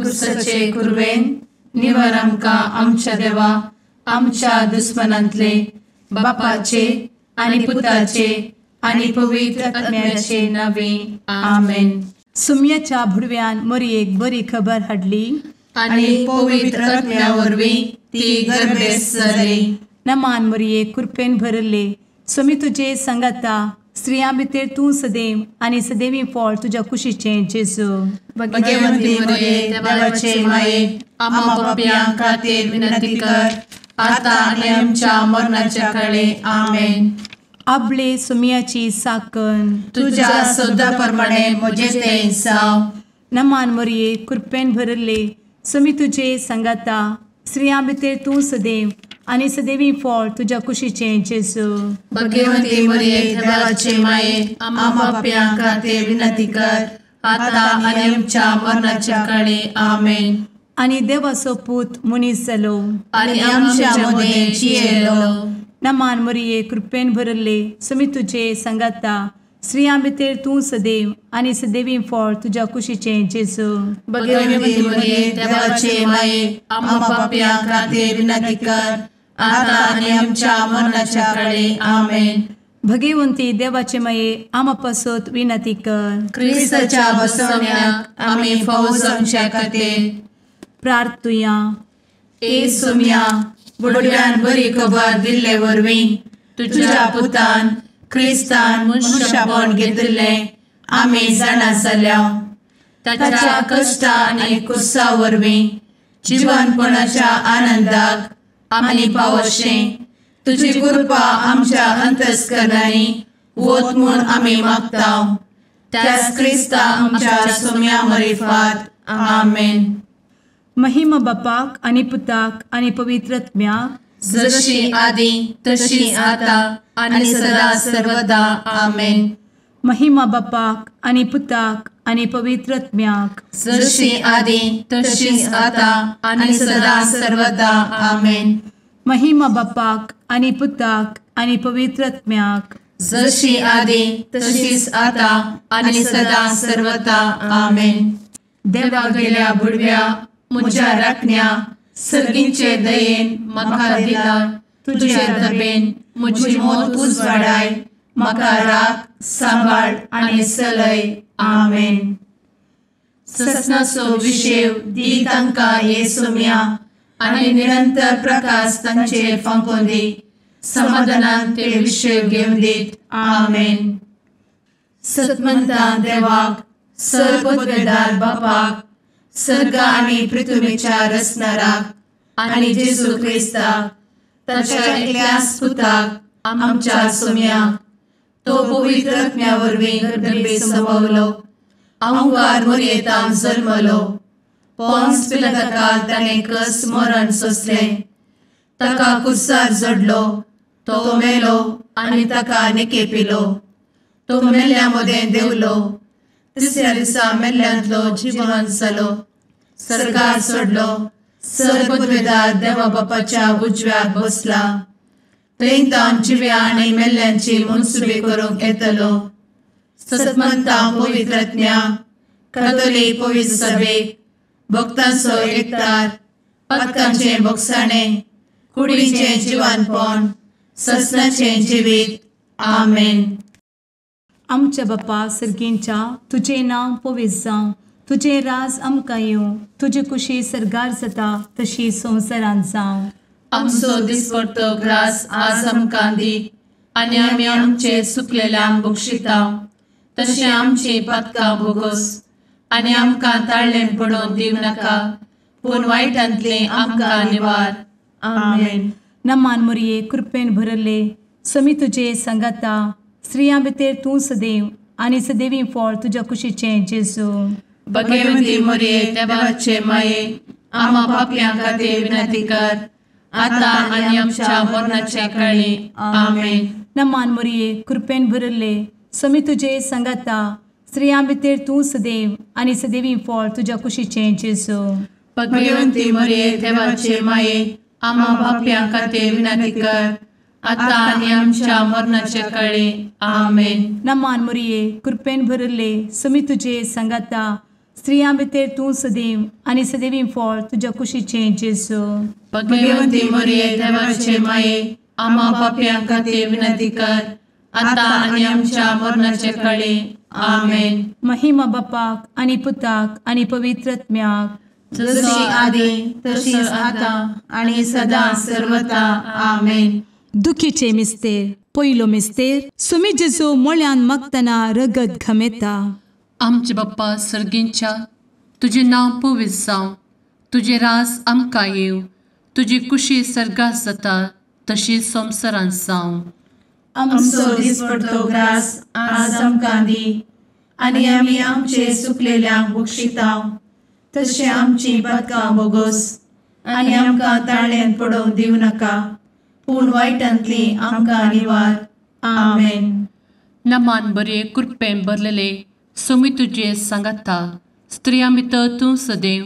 कुसाचे कुरवेन निवार आमकां आमच्या देवा आमच्या दुस्मनांतले बापाचे आनी पुताचे आनी पवित्र आत्म्याचे नावे आमेन. सुम्याच्या भुडव्यान मरियेक बरी खबर हाडली आनी पवित्र आत्म्या वरवीं ती गर्भेस्त जाली. नमान मरिये, कृपेन भरले, स्वामी तुजे संगाता, स्त्रियां भितर तूं सदैव आनी सदैवी फळ तुज्या कुशीचें जेजू. भगवंती मरिये, देवाचे माये, आम्हा पापयां खातीर विनंती कर आता आनी आमच्या मरणाच्या काळे. आमेन. आपले सुम्याची साकन तुज्या सदा प्रमाणे म्हजें तें जावं. नमान मरिये, कृपेन भरले, स्वामी तुजे संगाता, स्त्रियां भितर तूं सदैव आनी सदैवी फळ तुज्या कुशीचें जेजू. भगवंती मरिये, देवाचे माये, आम्हा पापयां खातीर विनंती कर आता आनी आमच्या मरणाच्या काळे. आमेन. आनी देवाचो पूत मनीस जालो आनी आमच्या मदें जियेलो. नमान मरिये, कृपेन भरले, स्वामी तुजे संगाता, स्त्रियां भितर तूं सदैव आनी सदैवी फळ तुज्या कुशीचें जेजू. भगवंती मरिये, देवाचे माये, आम्हा पापयां खातीर विनंती कर आता आनी आमच्या मरणाच्या काळे. आमेन. भगवंती देवाचे माये, आम्हा पासत विनंती कर. क्रिस्ताच्या बसवण्याक आमी फावो जावच्या खातीर प्रार्थुया. ए सुम्या, बुडव्यान बरी खबर दिल्ले वरवीं तुज्या पुतान क्रिस्तान मनशापण घेतिल्लें आमी जाणा जाल्या. ताच्या कश्टा आनी कुसा वरवीं जिवनपणाच्या आनंदाक आमी पावशें तुजी कृपा आमच्या अंतस्करणांनी वत म्हूण आमी मागता. त्याच क्रिस्ता आमच्या सुम्या मरिफात. आमेन. महिमा बापाक आनी पुताक आनी पवित्र आत्म्याक, जशी आदी तशी आता आनी सदा सर्वदा. आमेन. महिमा बापाक आनी पुताक आनी पवित्र आत्म्याक, जशी आदी तशी आता आनी सदा सर्वदा. आमेन. महिमा बापाक आनी पुताक आनी पवित्र आत्म्याक, जशी आदी तशीच आता आनी सदा सर्वदा. आमेन. देवा गेल्या बुडव्या म्हज्या राखण्या सर्गींचे दयेन म्हाका दिला तुजे दबेन म्हजी मोत उजवाडाय, म्हाका राख सांबाळ आनी सलय. आमेन. ससनाचो विशेव दी तांकां हे सुम्या आनी निरंतर प्रकाश तांचेर फांकोवन दी, समाधानान ते विशेव घेवन दीत. आमेन. सतमंता देवाक, सर्वपदवेदार बापाक, सर्ग आनी पृथ्वीच्या रचणाराक आनी जेजू क्रिस्ताक ताच्या एकल्याच पुताक आमच्या सुम्याक, तो पवित्र आत्म्या वरवीं गर्भे संभवलो, अहंकार मरयेतान जल्मलो, पोन्स पिलाताकाल ताणें कस मरण सोंसलें, ताका कुर्सार जडलो, तो मेलो आनी ताका निकेपिलो, तो मेल्ल्या मदें देंवलो, तिसऱ्या दिसा मेल्ल्यांतलो जिवन जालो, सर्गार सोडलो, सर्वपदवेदार देवा बापाच्या उजव्याक बसला, थंय तावन जिव्या आनी मेल्ल्यांची मनसुबी करूंक येतलो. सतमंता पवित्र आत्म्या, कातोलीक पवित्र सभेक, भक्तांचो एकतार, पातकांचें भोगसाणें, कुडीचें जिवानपण, ससनाचें जिवीत. आमेन. आमच्या बापा सर्गींच्या, तुजें नांव पवित्र जावं, तुजें राज आमकां येवं, तुजी कुशी सर्गार जाता तशी संवसारांत जावं. आमचो दिसपडतो ग्रास आज आमकां दी आनी आमी आमचे सुकलेल्यांक बक्षिता तशें आमची पातकां भोगोस आनी आमकां ताळ्ळें पडोवन दिवं नाका, पूण वायटांतलें आमकां निवार. आमेन. नमान मरिये, कृपेन भरले, स्वामी तुजे संगाता, स्त्रियां भितर तूं सदैव आनी सदैवी फळ तुज्या कुशीचें जेजू. भगवंती मरिये, देवाचे माये, आम्हा पापयां खातीर विनंती कर आता आनी आमच्या मरणाच्या काळी. आमेन. नमान मरिये, कृपेन भरले, स्वामी तुजे संगाता, स्त्रियां भितर तूं सदैव आनी सदैवी फळ तुज्या कुशीचें जेजू. भगवंती मरिये, देवाचे माये, आम्हा पापयां खातीर विनंती कर आता आनी आमच्या मरणाच्या काळी. आमेन. नमान मरिये, कृपेन भरले, स्वामी तुजे संगाता, स्त्रियां भितर तूं सदैव आनी सदैवी फळ तुज्या कुशीचें जेजू. भगवंती मरिये देवाचे माये, आम्हा पापयां खातीर विनंती कर, आतां आनी आमच्या मरणाचे कळे. आमेन. महिमा बापाक आनी पुताक आनी पवित्र आत्म्याक, जशी आदी तशीच आतां आनी सदां सर्वता. आमेन. दुखीचे मिस्तेर. पयलो मिस्तेर, सुमी जेजू मोळ्यान मागतना रगत घमेता. आमचे बाप्पा सर्गींच्या, तुजें नांव पवित्र जावं, तुजें रास आमकां येवं, तुजी कुशी सर्गात जाता तशी संवसारांत जावं. आमचो दिसपडतो ग्रास आज आमकां दी, आनी आमी आमचे सुकलेल्यांक बक्षिता तशें आमची पातकां बोगोस, आनी आमकां ताळ्यान पडोवंक दिवं नाका, पूण वायटांतली आमकां निवार. आमेन. नमान बरे कृपेन भरलेले सोमी तुजे सांगाता, स्त्रियां भितर तूं सदैव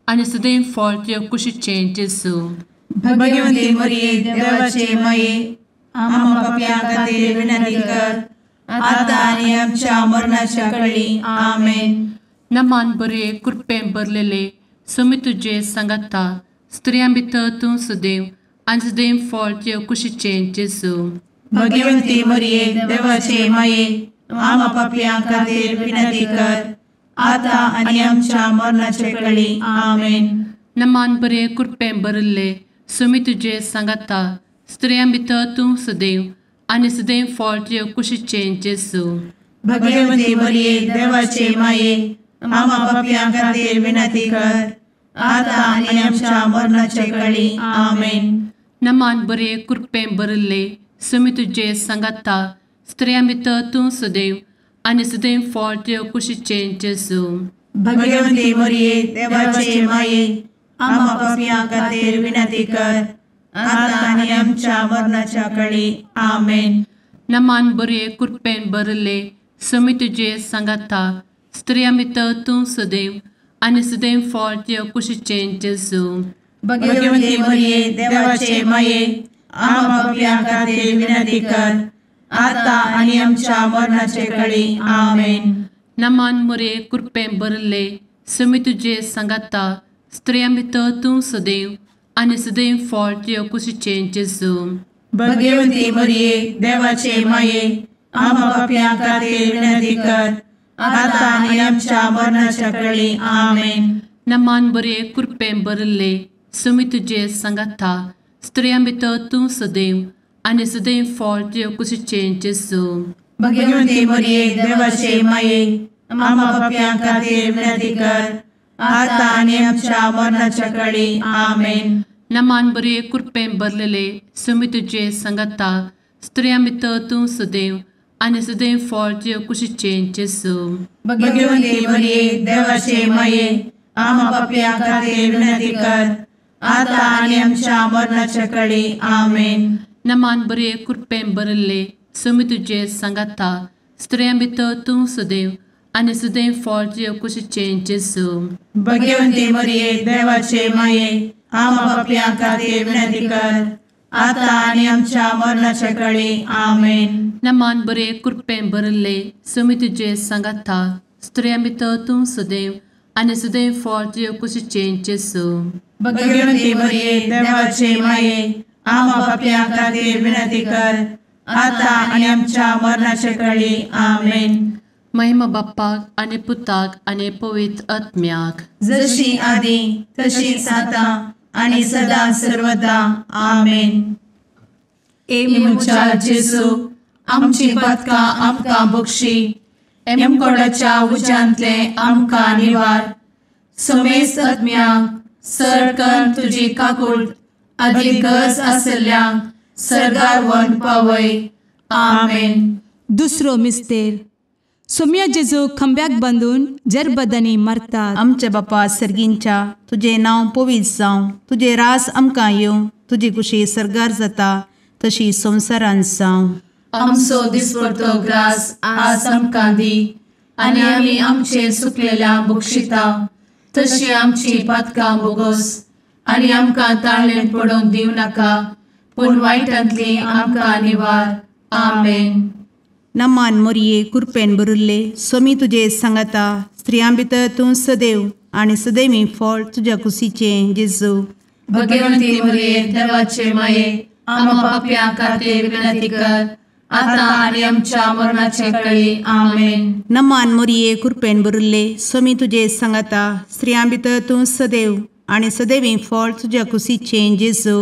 आनी सदैव फळ तुज्या कुशीचें जेजू. भगवंती मरिये देवाचे माये, आम्हा पापयां खातीर विनंती कर, आतां आनी आमच्या मरणाच्या कळी. आमेन. नमान बरे कृपेन भरलेले सोमी तुजे सांगाता, स्त्रियां भितर तूं सदैव आनी सदैव फळ तुज्या कुशीचें जेजू. भगवंती मरिये देवाचे माये, आम्हा पापयां खातीर विनंती कर, आतां आनी आमच्या मरणाचे कळी. आमेन. नमान बरे कृपेन भरिल्ले सोमी तुजे सांगाता, स्त्रियां भितर तूं सदैव आनी सदैव फळ तुज्या कुशीचें जेजू. भगवंती मरिये देवाचे माये, आम्हा पापयां खातीर विनंती कर, आतां आनी आमच्या मरणाचे कळी. आमेन. नमान बरे कृपेन भरिल्ले सोमी तुजे सांगाता, स्त्रियां भितर तूं सदैव आनी सदैव फळ तुज्या कुशीचें जेजू. भगवंती मरिये देवाचे माये, आम्हा पापयां खातीर विनंती कर, आतां आनी आमच्या मरणाच्या कळी. आमेन. नमान बरे कृपेन भरिल्ले सोमी तुजे सांगाता, स्त्रियां भितर तूं सदैव आनी सदैव फळ तुज्या कुशीचें जेजू. भगवंती मरिये देवाचे माये, आम्हा पापयां खातीर विनंती कर, आतां आनी आमच्या मरणाचे कळी. आमेन. नमान मरिये कृपेन भरिल्ले सोमी तुजे सांगाता, स्त्रियां भितर तूं सदैव आनी सदैव फळ तुज्या कुशीचें जेजू. भगवंती मरिये देवाचे माये, आम्हा पापयां खातीर विनंती कर, आतां आनी आमच्या मरणाच्या कळी. आमेन. नमान बरे कृपेन भरिल्ले सोमी तुजे सांगाता, स्त्रियां भितर तूं सदैव आनी सदैव फळ तुज्या कुशीचें जेजू. भगवंती मरिये देवाचे माये, आम्हा पापयां खातीर विनंती कर, आतां आनी आमच्या मरणाच्या कळी. आमेन. नमान बरे कृपेन भरलेले सोमी तुजे सांगाता, स्त्रियां भितर तूं सदैव आनी सदैव फळ तुज्या कुशीचें जेजू. भगवंती मरिये देवाचे माये, आम्हा पापयां खातीर विनंती कर, आतां आनी आमच्या मरणाच्या कळी. आमेन. नमान बरे कृपेन भरिल्ले सोमी तुजे सांगाता, स्त्रियां भितर तूं सदैव आनी सदैव फळ तुज्या कुशीचें जेजू. भगवंती मरिये देवाचे माये, आम्हा पापयां खातीर विनंती कर, आतां आनी आमच्या मरणाच्या कळी. आमेन. नमान बरे कृपेन भरिल्ले सोमी तुजे सांगाता, स्त्रियां भितर तूं सदैव आनी सदैव फळ तुज्या कुशीचें जेजू. भगवंती मरिये देवाचे माये, आम्हा पापयां खातीर विनंती कर, आतां आनी आमच्या मरणाचे कळी. आमेन. महिमा बाप्पाक आनी पुताक आनी पवित्र आत्म्याक, जशी आदी तशीच आतां आनी सदां सर्वदा. आमेन. ए म्हज्या जेजू, आमची पातकां आमकां बक्षी, एमकोडाच्या उज्यांतले आमकां निवार, समेस्त आत्म्यांक सरकन तुजी काकूट आदी गरज आशिल्ल्यांक सर्गार व्हरून पावय. आमेन. दुसरो मिस्तेर, सोम्या जेजू खांब्याक बांदून जरबदांनी मारतात. आमच्या बापा सर्गींच्या, तुजें नांव पवित्र जावं, तुजें रास आमकां येवं, तुजी कुशी सर्गार जाता तशी संवसारांत जावं. आमचो दिसपडतो ग्रास आज आमकां दी, आनी आमी आमचे सुकलेल्या बक्षिता तशी आमची पातकां बोगोस, आनी आमकां ताळ्ळेन पडोवंक दिवं नाका, पूण वायटांतली आमकां निवार. आमेन. नमान मोरये कृपेन भरिल्ले सोमी तुजे सांगाता, स्त्रियां भितर तूं सदैव आनी सदैवी फळ तुज्या कुशीचें जेजू। भगवंती मरिये देवाचे माये आम्हा पाप्यां खातीर विनंती कर आता आनी आमच्या मरणाचे वेळी। आमेन। नमान मरिये कृपेन भरिल्ले स्वामी तुजे सांगाता स्त्रियां भितर तूं सदैव आनी सदैवी फळ तुज्या कुशीचें जेजू।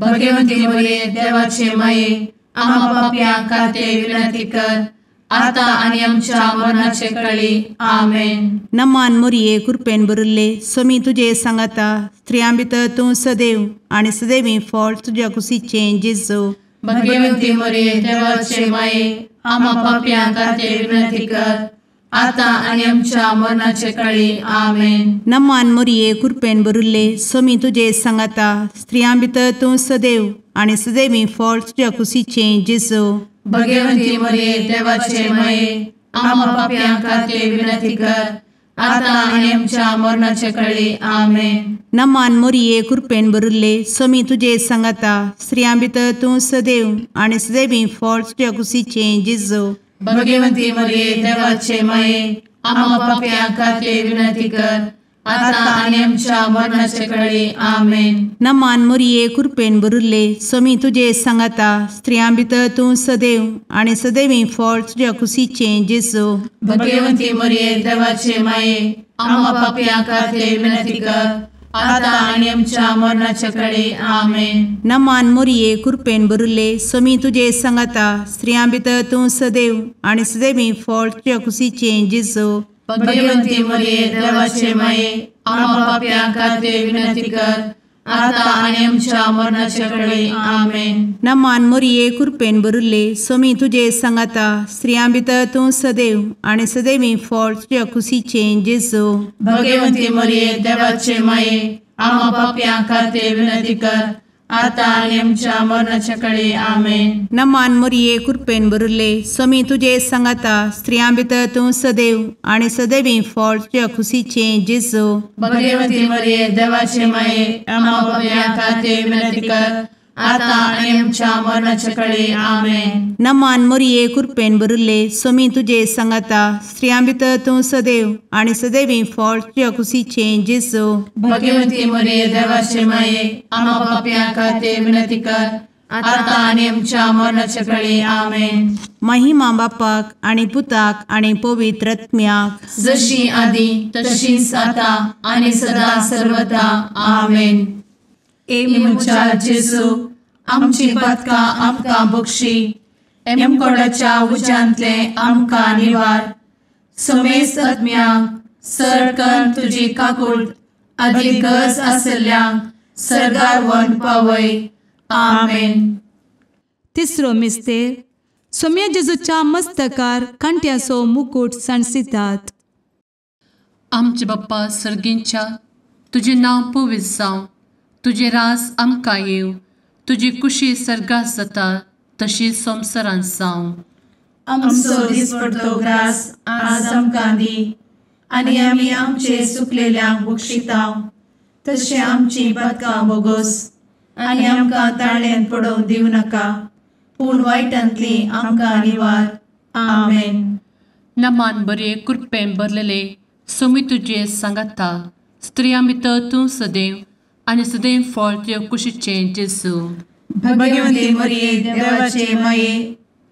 भगवंती मरिये देवाचे माये आम्हा पाप्यां खातीर विनंती कर आता आनी आमच्या मरणाचे वेळी। आमेन। नमान मरिये कृपेन भरिल्ले स्वामी तुजे सांगाता स्त्रियां भितर तूं सदैव आनी सदैवी फळ तुज्या कुशीचें जेजू। भगवंती मरिये देवाचे माये आम्हा पाप्यां खातीर विनंती कर आता आनी आमच्या मरणाचे वेळी। आमेन। नमान मरिये कृपेन भरिल्ले स्वामी तुजे सांगाता स्त्रियां भितर तूं सदैव आनी सदैवी फळ तुज्या कुशीचें जेजू। भगवंती मरिये देवाचे माये आम्हा पाप्यां खातीर विनंती कर आता आनी आमच्या मरणाचे वेळी। आमेन। नमान मरिये कृपेन भरिल्ले स्वामी तुजे सांगाता स्त्रियां भितर तूं सदैव आनी सदैवी फळ तुज्या कुशीचें जेजू। भगवंती मरिये देवाचे माये आम्हा पाप्यां खातीर विनंती कर आता आनी आमच्या मरणाचे वेळी। आमेन। नमान मरिये कृपेन भरिल्ले स्वामी तुजे सांगाता स्त्रियां भितर तूं सदैव आनी सदैवी फळ तुज्या कुशीचें जेजू। भगवंती मरिये देवाचे माये आम्हा पाप्यां खातीर विनंती कर आता आनी आमच्या मरणाचे वेळी। आमेन। नमान मरिये कृपेन भरिल्ले स्वामी तुजे सांगाता स्त्रियां भितर तूं सदैव आनी सदैवी फळ तुज्या कुशीचें जेजू। भगवंती मरिये देवाचे माये आम्हा पाप्यां खातीर विनंती कर आता आनी आमच्या मरणाचे वेळी। आमेन। नमान मरिये कृपेन भरिल्ले स्वामी तुजे सांगाता स्त्रियां भितर तूं सदैव आनी सदैवी फळ तुज्या कुशीचें जेजू। भगवंती मरिये देवाचे माये आम्हा पाप्यां खातीर विनंती कर आता आनी आमच्या मरणाचे वेळी। आमेन। नमान मरिये कृपेन भरिल्ले स्वामी तुजे सांगाता स्त्रियां भितर तूं सदैव आनी सदैवी फळ तुज्या कुशीचें जेजू। भगवंती मरिये देवाचे माये आम्हा पाप्यां खातीर विनंती कर आता आनी आमच्या मरणाचे वेळी। आमेन। नमान मरिये कृपेन भरिल्ले स्वामी तुजे सांगाता स्त्रियां भितर तूं सदैव आनी सदैवी फळ तुज्या कुशीचें जेजू। भगवंती मरिये देवाचे माये आम्हा पाप्यां खातीर विनंती कर आता आनी आमच्या मरणाचे वेळी। आमेन। महिमा बापाक आनी पुताक आनी पवित्र आत्म्याक जशी आदी तशीच आता आनी सदा सर्वदा। आमेन। ए म्हज्या जेजू आमची पातकां आमकां बक्षी एमकोडाच्या उज्यांतले आमकां निवार समेस्त आत्म्यांक सरकन तुजी काकूट आदी गरज आसल्ल्यांक सर्गार व्हरून पावय। आमेन। तिसरो मिस्तेर सोम्या जेजूच्या मस्तकार कांट्याचो मुकूट सांडसितात। आमचे बाप्पा सर्गींच्या तुजें नांव पवित्र जावं, तुजें राज आमकां येवं, तुजी कुशी सर्गात जाता तशी संवसारांत जावं। आमचो दिसपडतो ग्रास आज आमकां दी आनी आमी आमचे सुकलेल्यांक बक्षिता तशें आमची पातकां बोगोस आनी आमकां ताळ्यान पडोवंक दिवं नाका पूण वायटांतली आमकां निवार। आमेन। नमान बरे कृपेन भरलेले स्वामी तुजे सांगाता स्त्रियां भितर तूं सदैव आनी सदैव फळ तुज्या कुशीचें जेजू। भगवंती मरिये देवाचे माये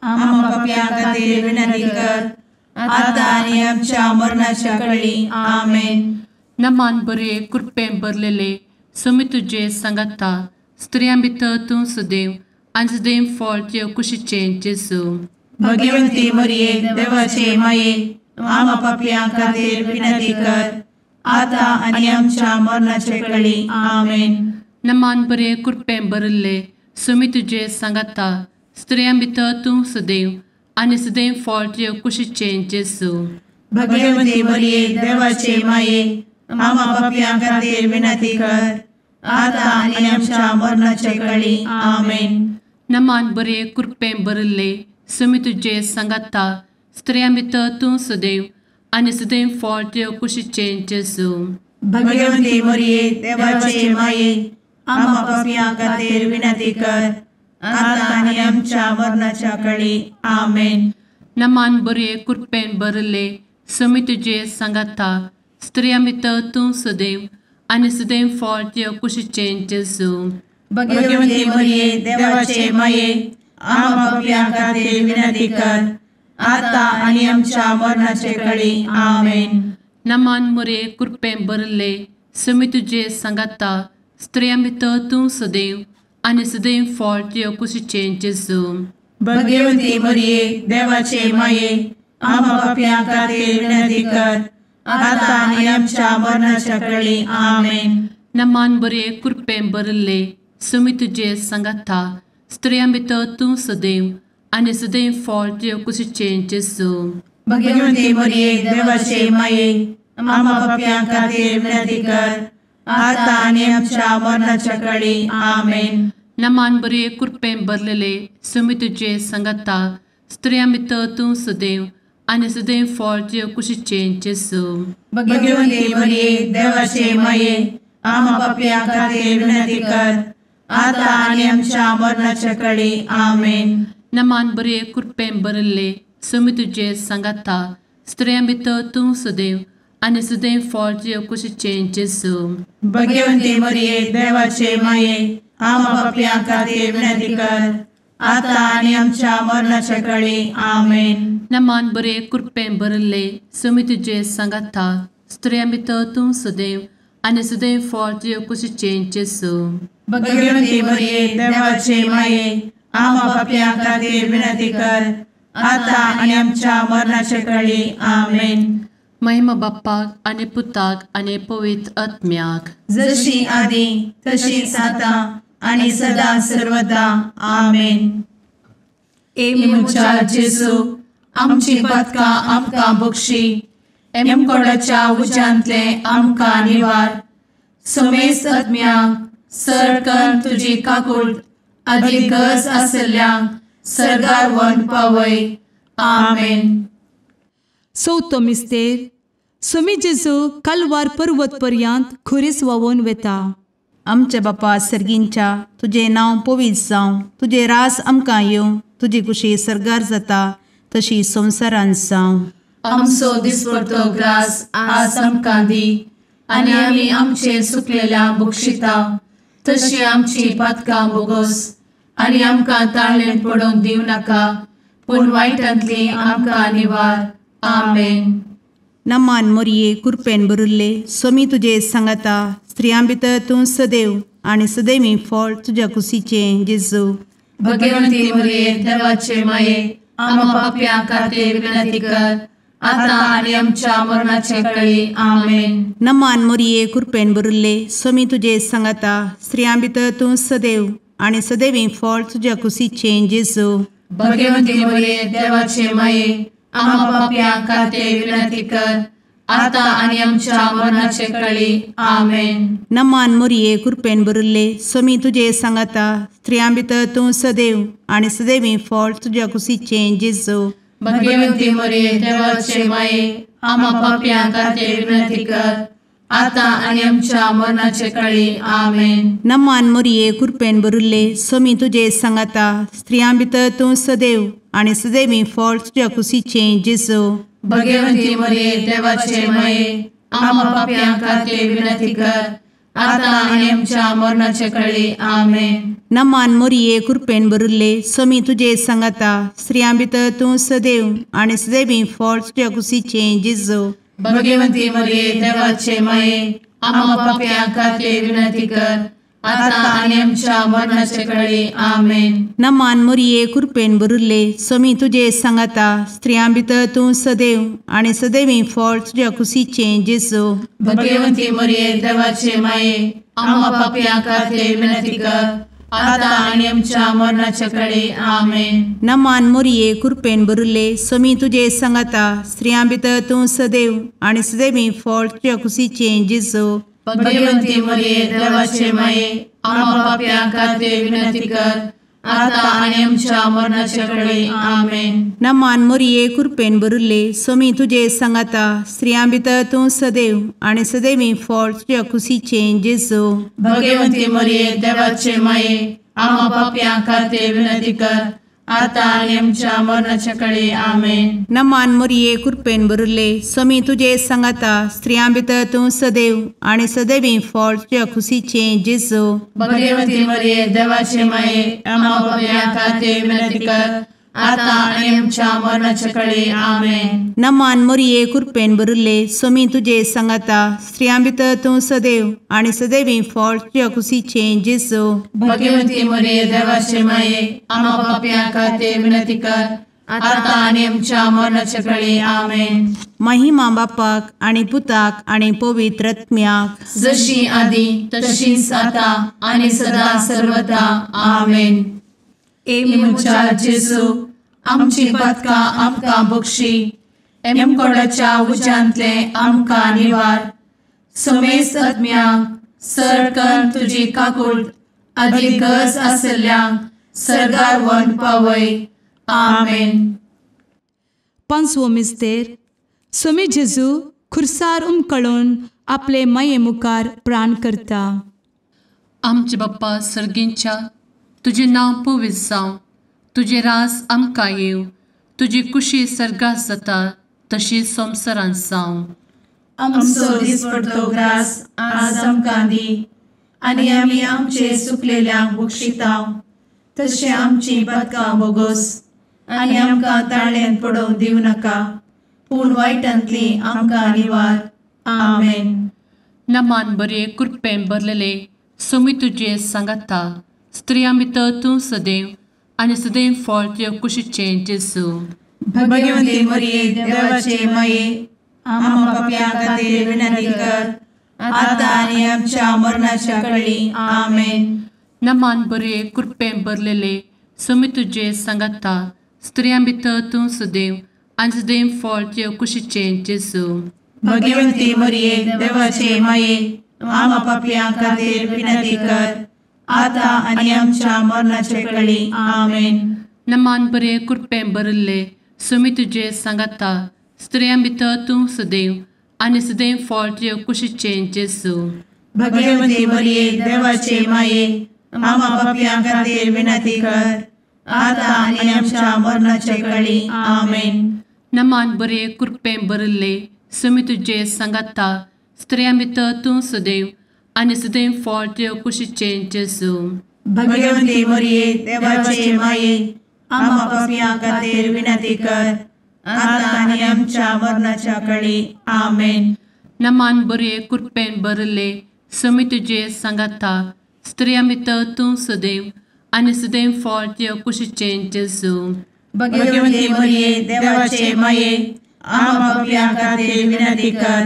आम्हा पाप्यां खातीर विनंती कर आता आनी आमच्या मरणाच्या वेळी। आमेन। नमान बरे कृपेन भरलेले स्वामी तुजे सांगाता स्त्रियां भितर तूं सदैव आनी सदैव फळ तुज्या कुशीचें जेजू। भगवंती मरिये देवाचे माये आम्हा पाप्यां खातीर विनंती कर आता आनी आमच्या मरणाचे वेळी। आमेन। नमान बरे कृपेन भरिल्ले स्वामी तुजे सांगाता स्त्रियां भितर तूं सदैव आनी सदैव फळ तुज्या कुशीचें जेजू। भगवंती मरिये देवाचे माये आम्हा पाप्यां खातीर विनंती कर आता आनी आमच्या मरणाचे वेळी। आमेन। नमान बरे कृपेन भरिल्ले स्वामी तुजे सांगाता स्त्रियां भितर तूं सदैव आनी सदैव फळ तुज्या कुशीचें जेजू। भगवंती मरिये देवाचे माये आम्हा पाप्यां खातीर विनंती कर आता आनी आमच्या मरणाच्या वेळी। आमेन। नमान बरे कृपेन भरिल्ले समी तुजे सांगाता स्त्रियां भितर तूं सदैव आनी सदैव फळ तुज्या कुशीचें जेजू। भगवती मरिये देवाचे माये आम्हा पाप्यां खातीर विनंती कर आता आनी आमच्या मरणाचे कळी। आमेन। नमान मोरये कृपेन भरिल्ले समी तुजे सांगाता स्त्रियां भितर तूं सदैव आनी सदैव फळ तुज्या कुशीचें जेजू। भगवती मरिये देवाचे माये आम्हा पाप्यां खातीर विनंती कर आता आनी आमच्या मरणाच्या कळी। आमेन। नमान बरे कृपेन भरिल्ले समी तुजे सांगाता स्त्रियां भितर तूं सदैव आनी सदैव फळ तुज्या कुशीचें जेजू। भगवती मरिये देवाचे माये आम्हा पाप्यां खातीर विनंती कर आता आनी आमच्या मरणाच्या कळी। आमेन। नमान बरे कृपेन भरिल्ले समी तुजे सांगाता स्त्रियां भितर तूं सदैव आनी सदैव फळ तुज्या कुशीचें जेजू। भगवती मरिये देवाचे माये आम्हा पाप्यां खातीर विनंती कर आता आनी आमच्या मरणाच्या कळी। आमेन। नमान बरे कृपेन भरिल्ले समी तुजे सांगाता स्त्रियां भितर तूं सदैव आनी सदैव फळ तुज्या कुशीचें जेजू। भगवती मरिये देवाचे माये आम्हा पाप्यां खातीर विनंती कर आता आनी आमच्या मरणाच्या कळी। आमेन। नमान बरे कृपेन भरिल्ले समी तुजे सांगाता स्त्रियां भितर तूं सदैव आनी सदैव फळ तुज्या कुशीचें जेजू। भगवती मरिये देवाचे माये आम्हा पाप्यां खातीर विनंती कर आता आनी आमच्या मरणाच्या कळी। आमेन। महिमा बाप्पाक आनी पुताक आनी पवित्र आत्म्याक जशी आदी तशीच आता आनी सदा सर्वदा। आमेन। ए म्हज्या जेजू आमची पातकां आमकां बक्षी एमकोडाच्या उज्यांतले आमकां निवार समेस्त आत्म्यांक सरकन तुजी काकूट आदी गरज आसल्ल्यांक सर्गार व्हरून पावय। आमेन। चवथो मिस्तेर सुमी जेजू कालवार पर्वत पर्यंत खुरीस व्हांवून वेता। आमच्या बापा सर्गींच्या तुजें नांव पवित्र जावं, तुजें राज आमकां येवं, तुजी कुशी सर्गार जाता तशी संवसारांत जावं। आमचो दिसपडतो ग्रास आज आमकां दी आनी आमी आमचे सुकलेल्या बक्षिता तशी आमची पातकां बोगस आनी आमकां ताळेन पडोवंक दिवं नाका पूण वायटांतली आमकां निवार। आमेन। नमान मोरये कृपेन भरिल्ले सोमी तुजे सांगाता स्त्रियां भितर तूं सदैव आनी सदैवी फळ तुज्या कुशीचें जेजू। भगवंती मोरये देवाचे माये आम्हा पाप्यां खातीर विनंती कर आता आनी आमच्या मरणाचे कळी। आमेन। नमान मोरये कृपेन भरिल्ले सोमी तुजे सांगाता स्त्रियां भितर तूं सदैव आनी सदैवी फळ तुज्या कुशीचें जेजू। भगवंती मोरये देवाचे माये आम्हा पाप्यां खातीर विनंती कर आता आनी आमच्या मरणाचे कळी। आमेन। नमान मोरये कृपेन भरिल्ले सोमी तुजे सांगाता स्त्रियां भितर तूं सदैव आनी सदैवी फळ तुज्या कुशीचें जेजू। भगवंती मोरये देवाचे माये आम्हा पाप्यां खातीर विनंती कर आता आनी आमच्या मरणाचे कळी। आमेन। नमान मोरये कृपेन भरिल्ले सोमी तुजे सांगाता स्त्रियां भितर तूं सदैव आनी सदैवी फळ तुज्या कुशीचें जेजू। भगवंती मोरये देवाचे माये आम्हा पाप्यां खातीर विनंती कर आता आनी आमच्या मरणाचे कळी। आमेन। नमान मोरये कृपेन भरिल्ले सोमी तुजे सांगाता स्त्रियां भितर तूं सदैव आनी सदैवी फळ तुज्या कुशीचें जेजू। भगवंती मोरये देवाचे माये आम्हा पाप्यां खातीर विनंती कर आता आनी आमच्या मरणाचे कळी। आमेन। नमान मोरये कृपेन भरिल्ले सोमी तुजे सांगाता स्त्रियां भितर तूं सदैव आनी सदैवी फळ तुज्या कुशीचें जेजू। भगवंती मोरये देवाचे माये आम्हा पाप्यां खातीर विनंती कर आता आनी आमच्या मरणाचे कळी। आमेन। नमान मोरये कृपेन भरिल्ले सोमी तुजे सांगाता स्त्रियां भितर तूं सदैव आनी सदैवी फळ तुज्या कुशीचें जेजू। भगवंती मोरये देवाचे माये आम्हा पाप्यां खातीर विनंती कर आता आनी आमच्या मरणाचे कळी। आमेन। नमान मोरये कृपेन भरिल्ले सोमी तुजे सांगाता स्त्रियां भितर तूं सदैव आनी सदैवी फळ तुज्या कुशीचें जेजू। भगवंती मोरये देवाचे माये आम्हा पाप्यां खातीर विनंती कर आतां आनी आमच्या मरणाच्या कडे आमेन. नमान मोरये कृपेन भरिल्ले स्वामी तुजे सांगाता स्त्रियां भितर तूं सदैव आनी सदैवी फळ तुज्या खुशीचें जेजू. भगवती मरिये देवाचे माये आम्हा पाप्यां खातीर विनंती कर आतां आनी आमच्या मरणाच्या कडे आमेन. नमान मोरये कृपेन भरिल्ले स्वामी तुजे सांगाता स्त्रियां भितर तूं सदैव आनी सदैवी फळ तुज्या खुशीचें जेजू. भगवती मरिये देवाचे माये आम्हा पाप्यां खातीर विनंती कर आतां आनी आमच्या मरणाच्या कडे आमेन. महिमा बापाक आनी पुताक आनी पवित्र आत्म्याक जशी आदी तशीच आतां आनी सदा सर्वदा आमेन. ए म्हज्या जेजू आमची पातकां आमकां बक्षी एमकोडाच्या उज्यांतले आमकां निवार समेस्त आत्म्यांक सरकन तुजी काकूट आदी गरज आसल्ल्यांक सरगार वन पावय आमेन. पांचवो मिस्तेर स्वामी जेजू खुर्सार उमकळून आपले माये मुखार प्राण करता. आमचे बाप्पा सर्गींच्या तुजें नांव पवित्र जावं, तुजें राज आमकां येवं, तुजी कुशी सर्गात जाता तशी संवसारांत जावं. आमचो दिसपडतो ग्रास आज आमकां दी आनी आमी आमचे सुकलेल्यांक बक्षितांव तशें आमची पातकां बोगोस आनी आमकां ताळ्यांत पडोवंक दिवं नाका पूण वायटांतली आमकां निवार आमेन. नमान बरे कृपेन भरलेले स्वामी तुजे सांगाता स्त्रियां भितर तूं सदैव आनी सदैव फळ तुज्या कुशीचें जेजू. भगवती मरिये देवाचे माये आम्हा पाप्यां खातीर विनंती कर आतां आनी आमच्या मरणाच्या कडे आमेन. नमान बरे कृपेन भरलेले स्वामी तुजे सांगाता स्त्रियां भितर तूं सदैव आनी सदैव फळ तुज्या कुशीचें जेजू. भगवती मरिये देवाचे माये आम्हा पाप्यां खातीर विनंती कर आतां आनी आमच्या मरणाचे कडे आमेन. नमान बरे कृपेन भरिल्ले स्वामी तुजे सांगाता स्त्रियां भितर तूं सदैव आनी सदैव फळ तुज्या कुशीचें जेजू. भगवती मरिये देवाचे माये आम्हा पाप्यां खातीर विनंती कर आतां आनी आमच्या मरणाचे कडे आमेन. नमान बरे कृपेन भरिल्ले स्वामी तुजे सांगाता स्त्रियां भितर तूं सदैव आनी सदैव फळ तुज्या कुशीचें जेजू. भगवती मरिये देवाचे माये आम्हा पाप्यां खातीर विनंती कर आतां आनी आमच्या मरणाच्या कडे आमेन. नमान बरे कृपेन भरिल्ले स्वामी तुजे सांगाता स्त्रियां भितर तूं सदैव आनी सदैव फळ तुज्या कुशीचें जेजू. भगवती मरिये देवाचे माये आम्हा पाप्यां खातीर विनंती कर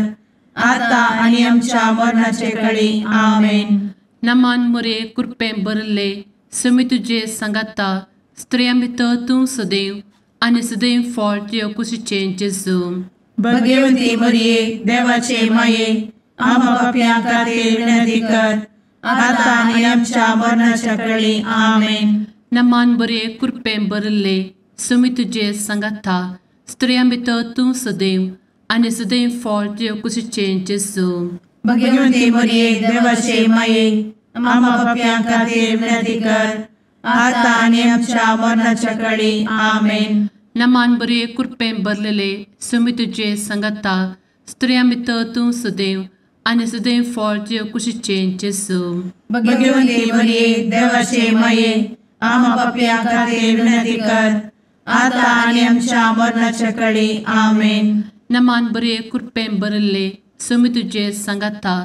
आतां आनी आमच्या मरणाचे कडे आमेन. नमान मरिये कृपेन भरिल्ले स्वामी तुजे सांगाता स्त्रियां भितर तूं सदैव आनी सदैव फळ तुज्या कुशीचें जेजू. भगवती मरिये देवाचे माये आम्हा पाप्यां खातीर विनंती कर आतां आनी आमच्या मरणाच्या कडे आमेन. नमान बरे कृपेन भरिल्ले स्वामी तुजे सांगाता स्त्रियां भितर तूं सदैव आनी सदैव फळ तुज्या कुशीचें जेजू. भगवती मरिये देवाचे माये आम्हा पाप्यां खातीर विनंती कर आतां आनी आमच्या मरणाच्या कडे आमेन. नमान बरे कृपेन भरलेले स्वामी तुजे सांगाता स्त्रियां भितर तूं सदैव आनी सदैव फळ तुज्या कुशीचें जेजू. भगवती मरिये देवाचे माये आम्हा पाप्यां खातीर विनंती कर आतां आनी आमच्या मरणाच्या कडे आमेन. नमान बरे कृपेन भरिल्ले स्वामी तुजे सांगाता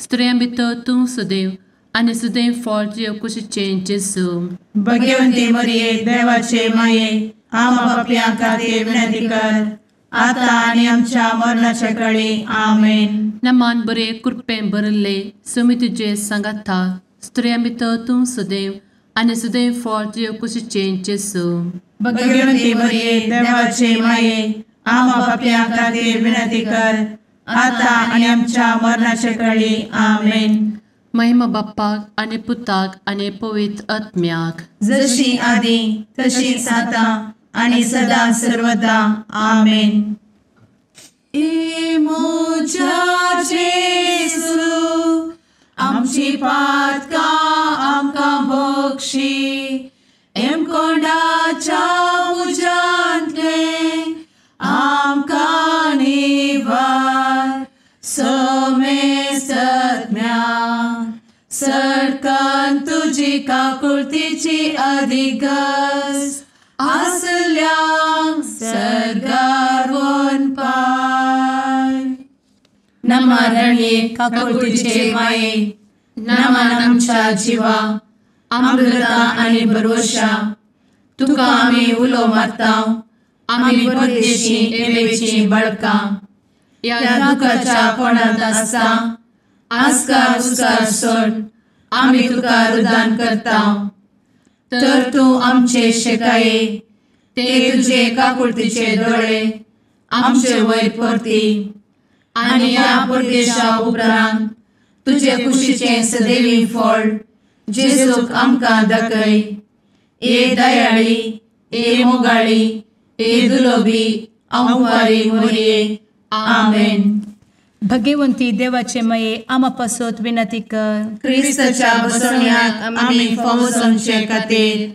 स्त्रियां भितर तूं सदैव आनी सदैव फळ तुज्या कुशीचें जेजू. भगवती मरिये देवाचे माये आम्हा पाप्यां खातीर विनंती कर आतां आनी आमच्या मरणाच्या कडे आमेन. नमान बरे कृपेन भरिल्ले स्वामी तुजे सांगाता स्त्रियां भितर तूं सदैव आनी सदैव फळ तुज्या कुशीचें जेजू. भगवती मरिये देवाचे माये आम्हा पाप्यां खातीर विनंती कर आतां आनी आमच्या मरणाच्या कडे आमेन. महिमा बाप्पाक आनी पुताक आनी पवित्र आत्म्याक जशी आदी तशीच आतां आनी सदा सर्वदा आमेन. ए म्हज्या जेजू आमची पातकां आमकां बक्षी एमकोंडाच्या अधिगस आसल्यांक सर्गार वनपाय. नमा रणये काकुळतीचे माये, नमन आमच्या जिवा, अमृता आनी भरवशा, तुका आमी उलो मारता, आमी परदेशी एवेची बळकां, ह्या दुखाच्या कोणांत आसता आस्कार उस्कार सोड आमी तुका रुदान करता. तर तूं आमचे शेकाये ते तुजे काकुळतीचे दोळे आमचे वयर परती आनी ह्या परदेशा उपरांत तुजे कुशीचें सदैवी फळ जेजूक आमकां दाखय. ए दयाळी, ए मोगाळी, ए दुलोबी अंवारी मोरये. आमेन. भगवंती देवाचे मये आमा पासत विनंती कर. क्रिस्ताच्या बसवण्याक आमी फावो जावचे खातीर.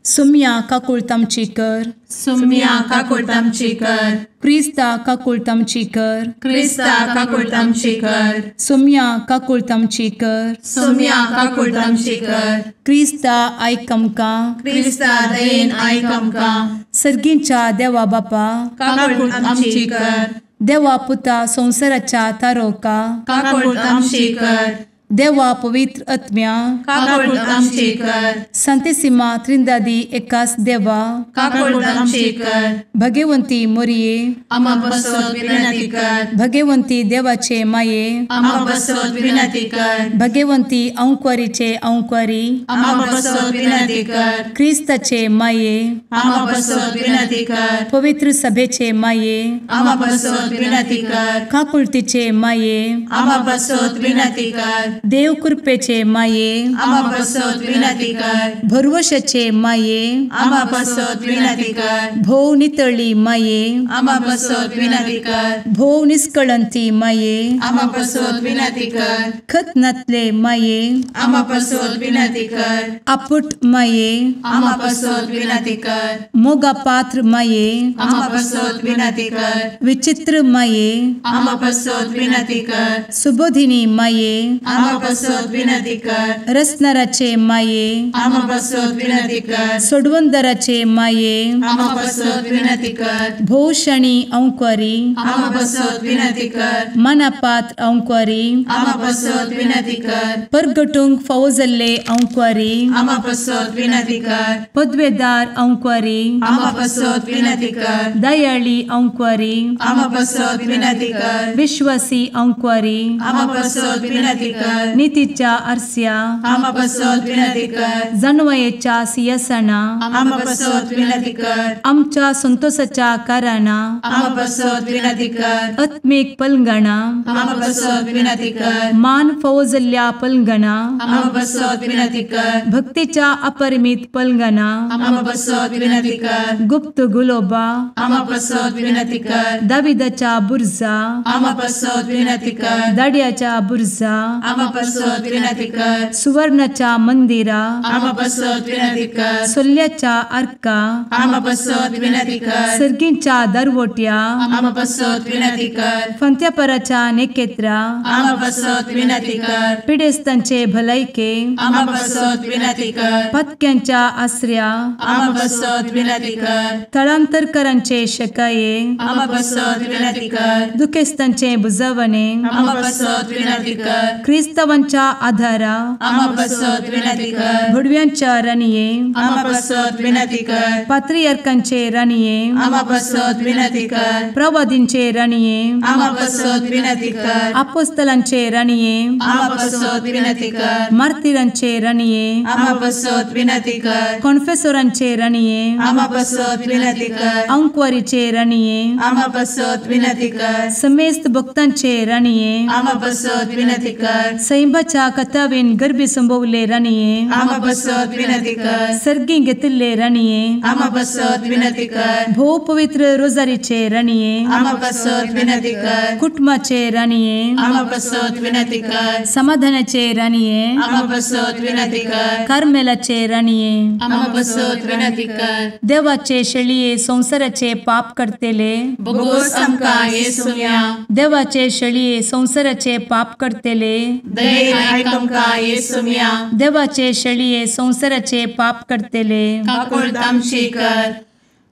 सुम्या काकुळट आमची कर. सुम्या काकुळट आमची कर. क्रिस्ता काकुळट आमची कर. क्रिस्ता काकुळट आमची कर. सुम्या काकुळट आमची कर. सुम्या काकुळट आमची कर. क्रिस्ता आयक आमकां. क्रिस्ता दयेन आयक आमकां. सर्गींच्या देवा बापा काकुळट आमची कर. देवा पुता संवसाराच्या तारोका काकुळट आमची कर. देवा पवित्र आत्म्या काकुळट आमची कर. संतेसिमा त्रिंदादी एकास देवा काकुळट आमची कर. भगवंती मोरये आमा पासत विनंती कर. भगवंती देवाचे माये आमा पासत विनंती कर. भगवंती अंकुरीचे अंकुरी आमा पासत विनंती कर. क्रिस्ताचे माये आमा पासत विनंती कर. पवित्र सभेचे माये आमा पासत विनंती कर. काकुळतीचे माये आमा पासत विनंती कर. देव कृपेचे माये आमा पासत विनंती कर. भरवशाचे माये आमा पासत विनंती कर. भोव नितळी माये आमा पासत विनंती कर. भोव निष्कळंती माये आमा पासत विनंती कर. खत नातले माये आमा पासत विनंती कर. आपुट माये आमा पासत विनंती कर. मोगा पात्र माये आमा पासत विनंती कर. विचित्र माये आमा पासत विनंती कर. सुबोधिनी माये आमा पासत विनंती कर. रसनाराचे माये आमा पासत विनंती कर. सोडवंदराचे माये आमा पासत विनंती कर. भोवशणी अंकुरी आमा पासत विनंती कर. मनापात्र अंकुरी आमा पासत विनंती कर. परगटूंक फावो जाल्ले अंकुरी आमा पासत विनंती कर. पदवेदार अंकुरी आमा पासत विनंती कर. दयाळी अंकुरी आमा पासत विनंती कर. विश्वासी अंकुरी आमा पासत विनंती कर. नितीच्या आरस्या आमा पासत विनंती कर. जानवयेच्या सिंहासना आमा पासत विनंती कर. आमच्या संतोषाच्या कारणा आमा पासत विनंती कर. आत्मीक पलंगणा आमा पासत विनंती कर. मान फावो जाल्ल्या पलंगणा आमा पासत विनंती कर. भक्तीच्या अपरिमित पलंगणा आमा पासत विनंती कर. गुप्त गुलोबा आमा पासत विनंती कर. दाविदाच्या बुर्जा आमा पासत विनंती कर. दाड्याच्या बुर्जा आमा पासत विनंती कर. सुवर्णाच्या मंदिरा आमा पासत विनंती कर. सोल्ल्याच्या आर्का आमा पासत विनंती कर. सर्गींच्या दरवट्या आमा पासत विनंती कर. फंत्यापराच्या नेकेत्रा आमा पासत विनंती कर. पिडेस्तांचे भलायके आमा पासत विनंती कर. पत्क्यांच्या आसऱ्या आमा पासत विनंती कर. थळांतरकरांचे शकाये आमा पासत विनंती कर. दुखेस्तांचे बुजवणे आमा पासत विनंती कर. क्रिस्तावांच्या आधारा आमा पासत विनंती कर. भुडव्यांच्या राणये आमा पासत विनंती कर. पात्रियार्कांचे राणये आमा पासत विनंती कर. प्रवादींचे राणये आमा पासत विनंती कर. आपोस्तलांचे राणये आमा पासत विनंती कर. मार्तिरांचे राणये आमा पासत विनंती कर. कॉन्फेसोरांचे राणये आमा पासत विनंती कर. अंकुवारीचे राणये आमा पासत विनंती कर. समेस्त भक्तांचे राणये आमा पासत विनंती कर. सैंबाच्या कथावेन गर्भी संभवले राणये आमा पासत विनंती कर. सर्गी घेतिल्ले राणये आमा पासत विनंती कर. भोव पवित्र रोजारीचे राणये आमा पासत विनंती कर. कुटुंबाचे राणये आमा पासत विनंती कर. समाधानाचे राणये आमा पासत विनंती कर. कार्मेलाचे राणये आमा पासत विनंती कर. देवाचे शेळये संवसाराचे पाप करतेले बोगोस आमकां येसुम्या देवाचे शेळये संवसाराचे पाप करतेले दयेन आयक आमकां येसुम्या. देवाचे शेळये संवसाराचे पाप करतले काकुळट आमची कर.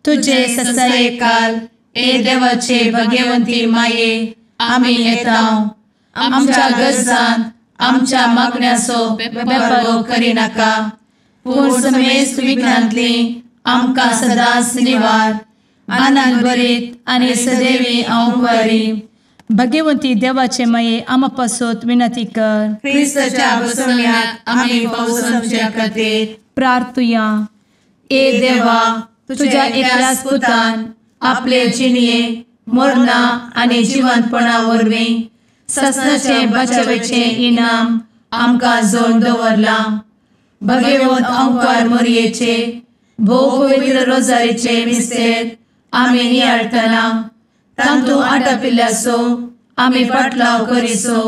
तुजे ससायेकाल ए देवाचे भगवंती माये आमी येता आमच्या गरजान आमच्या मागण्याचो बेपारो करिनाका, पूण समेस्त विघ्नांतली आमकां सदांच निवार. आनंद भरीत आनी सदैवी अंवकारी. भगवंती देवाचे माये आमा पासत विनंती कर. क्रिस्ताच्या बसवण्याक आमी पावसाच्या खातीर प्रार्थुया. ए देवा, तुझ्या एकल्याच पुतान आपले जिणये मरणा आनी जिवंतपणा वरवीं ससनाचे बचावेचे इनाम आमकां जोड दवरलां. भगवंत अंकार मोरयेचे भोव पवित्र रोजारीचे मिस्तेर आमी नियाळटना तांतू आटापिल्ल्याचो आमी पाटलाव करिसो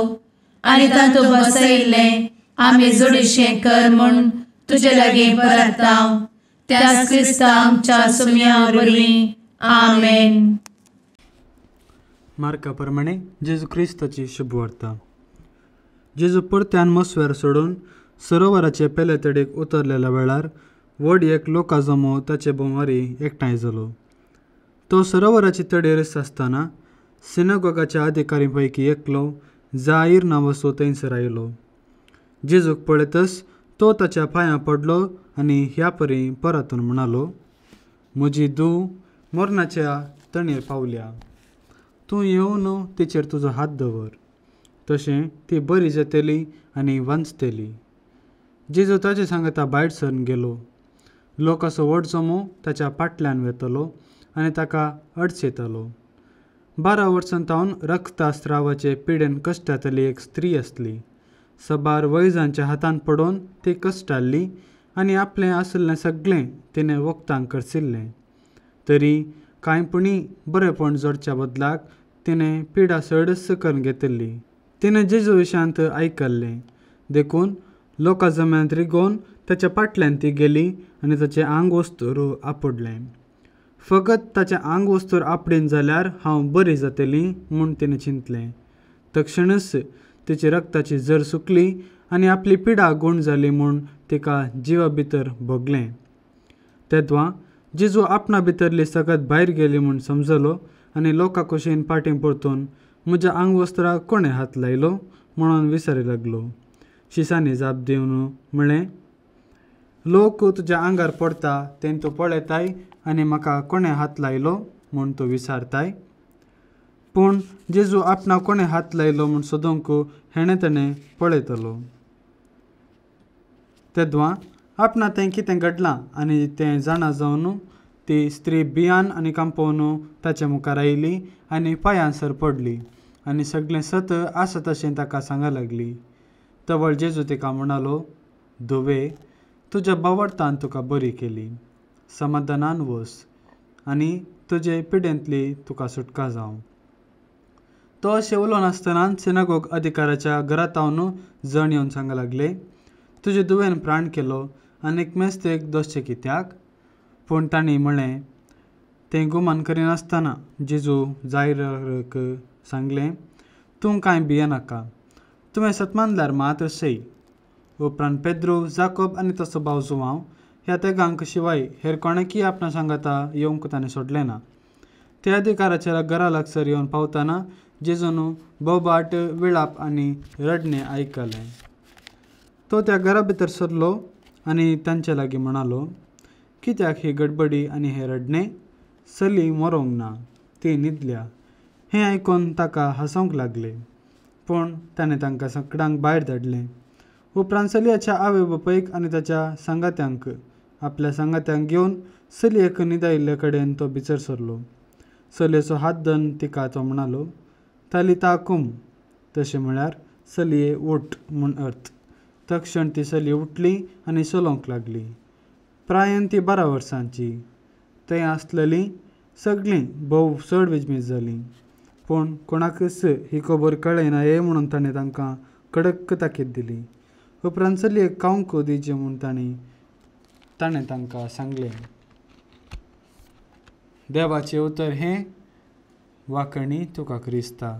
आनी तांतू बसयिल्लें आमी जोडीशें कर म्हूण तुजे लागीं परताव. त्याच क्रिस्ता आमच्या सुम्या वरवीं. आमेन. मार्का प्रमाणे जेजू क्रिस्ताची शुभवार्ता. जेजू परत्यान मस्व्यार सोडून सरोवराचे पेले तडेक उतरलेल्या वेळार व्हड एक लोका जमो ताचे भोंवारी एकठांय जालो. तो सरोवराचे तडेर आसतना सिनागोगाच्या अधिकारी पैकी एकलो जाहीर नांवाचो थंयसर आयलो. जेजूक पळयतच तो ताच्या पांयां पडलो आनी ह्या परी परतून म्हणालो, म्हजी धूव मरणाच्या तणेर पावल्या, तूं येवन तिचेर तुजो हात दवर, तशें ती बरी जातली आनी वांचतली. जेजू ताचे सांगता भायर सरून गेलो. लोकाचो व्हड जमो ताच्या फाटल्यान वेतलो आनी ताका अडचेतालो. 12 वर्सां तावन रक्तस्रावाचे पिडेन कश्टांतली एक स्त्री आसली. सबार वैजांच्या हातांत पडून ती कश्टाल्ली आनी आपलें आशिल्लें सगळें तिणें वखदांक खर्चिल्लें. तरी कांय पुणी बरेपण जोडच्या बदलाक तिणें पिडा चडच करून घेतिल्ली. तिणें जेजू विशांत आयकल्लें देखून लोकां जम्यांत रिगोवन ताच्या फाटल्यान ती गेली आनी ताचें आंग वस्तूर आपडलें. फकत ताचें आंग वस्तूर आपडीन जाल्यार हांव बरी जातली म्हूण तिणें चिंतलें. तक्षणच तिची रक्ताची जर सुकली आनी आपली पिडा गूण जाली म्हूण तिका जिवा भितर भोगलें. तेद्वां जेजू आपणा भितरली सगत भायर गेली म्हूण समजलो आनी लोकां कुशीन फाटीं परतून म्हज्या आंगवस्त्राक कोणें हात लायलो म्हणून विचारी लागलो. शिसांनी जाप दिवन म्हळें, लोक तुज्या आंगार पडटा तें तूं पळयताय आनी म्हाका कोणें हात लायलो म्हूण तूं विचारताय. पूण जेजू आपणा कोणें हात लायलो म्हूण सोदूंक हेणें तेणें पळयतलो. तेद्वां आपणा तें कितें घडलां आनी तें जाणा जावन ती स्त्री भियान आनी कांपोवन ताच्या मुखार आयली आनी पांयांसर पडली आनी सगळें सत आसा तशें ताका सांगा लागली. तवळ जेजू तिका म्हणालो, धुवे, तुज्या बावडतान तुका बरी केली, समाधानान वस आनी तुजे पिडेंतली तुका सुटका जावं. तो अशें उलोवन आसतना सिनागोग अधिकाराच्या घरांत जण येवन सांगा लागले, तुजे धुवेन प्राण केलो आनीक मेस्तेक दोशचें कित्याक? पूण तांणी म्हळें, तें गुमान करिनासतना जेजू जायराक सांगलें, तूं कांय भियेनाका, तुवें सतमानल्यार मात सय. उपरांत पेद्रू, जाकोब आनी तसो भाव जुवांव ह्या तेगांक शिवाय हेर कोणाकय आपणा सांगाता येवंक ताणें सोडलें ना. त्या अधिकाराच्या घरा लागसर येवन पावतना जेजून बोबाट, विळाप आनी रडणें आयकलें. तो त्या घरा भितर सरलो आनी तांचे लागीं म्हणालो, कित्याक ही गडबडी आनी हें रडणें? चली मरोंक ना, ती न्हिदल्या. हें आयकून ताका हांसोवंक लागले. पूण ताणें तांकां सगळ्यांक भायर धाडलें. उपरांत चलयाच्या आवय बापायक आनी ताच्या सांगात्यांक आपल्या सांगात्यांक घेवन चलयेक न्हिदायिल्ले कडेन तो भितर सरलो. चलयेचो हात धरून तिका तो म्हणालो, तालिता कुम, तशें म्हळ्यार चलये उठ म्हूण अर्थ. तक्षण ती चली उठली आनी चलोवंक लागली. प्रायन ती 12 वर्सांची. थंय आसलेलीं सगळीं भोव चड विजमीत जालीं. पूण कोणाकच ही खबर कळयना हे म्हणून ताणें तांकां कडक ताकीद दिली. उपरांत चलयेक खावंक दिवचें म्हूण ताणें तांकां सांगलें. देवाचें उतर हें वाकणी तुका क्रिस्ता.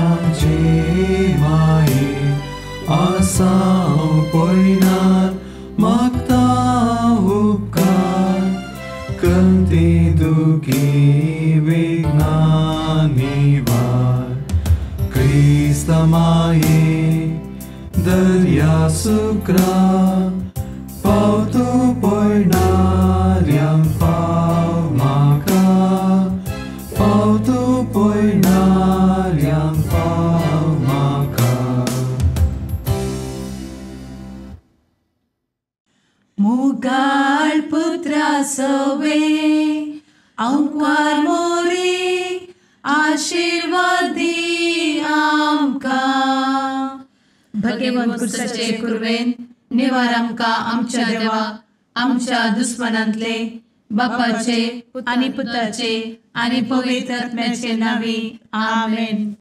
क्रिस्ताची माई आसा हांव पयणार मागता उपकार कंती दुखी विघ्नां निवार क्रिस्ता माये दर्या सुक्रा पाव तूं पयणाऱ्यांक पाव म्हाका पाव तूं पयणाऱ्यांक पाव म्हाका. मुगाळ पुत्रा सवे आंकवार मोरी आशिर्वादी आमकां. भगवंत कुर्साचे कुर्वेन निवार आमकां आमच्या देवा आमच्या दुस्मनांतले बापाचे आनी पुताचे आनी पवित्र आत्म्याचे नांवी आमेन.